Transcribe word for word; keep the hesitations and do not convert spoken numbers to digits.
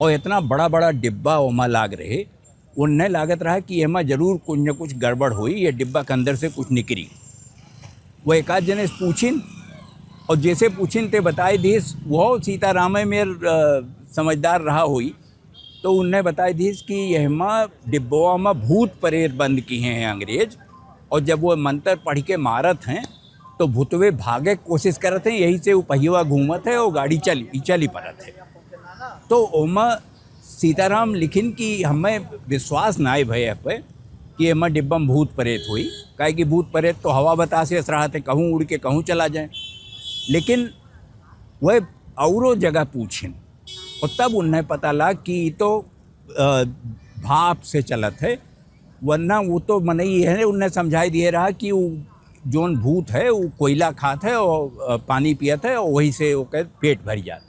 और इतना बड़ा बड़ा डिब्बा ओमा लाग रहे, उन्हें लागत रहा कि एमा जरूर कुछ न कुछ गड़बड़ होई, ये डिब्बा के अंदर से कुछ निकरी। वो एक आध जने से पूछिन, और जैसे पूछिन ते बताए दिस, वो सीतारामे में अ, समझदार रहा होई, तो उन्हें बताए दिस कि यहमा डिब्बवा में भूत प्रेत बंद की हैं अंग्रेज, और जब वो मंत्र पढ़ के मारत हैं तो भूतवे भागे के कोशिश करत हैं, यही से वो पहियवा घूमत है और गाड़ी चली चली पड़त है। तो ओमा सीताराम लिखिन कि हमें विश्वास ना आए भय पे कि एमा डिब्बा में भूत प्रेत हुई, काहे कि भूत प्रेत तो हवा बतास से रहत है, कहूँ उड़ के कहूँ चला जाए। लेकिन वह औरो जगह पूछिन, और तब उन्हें पता लगा कि ई तो अ, भाप से चलत है, वरना वो तो मनई है, उन्हें समझाई दिए रहा कि वो जोन भूत है वो कोयला खात है और अ, पानी पियत है और वही से ओकर पेट भर जात।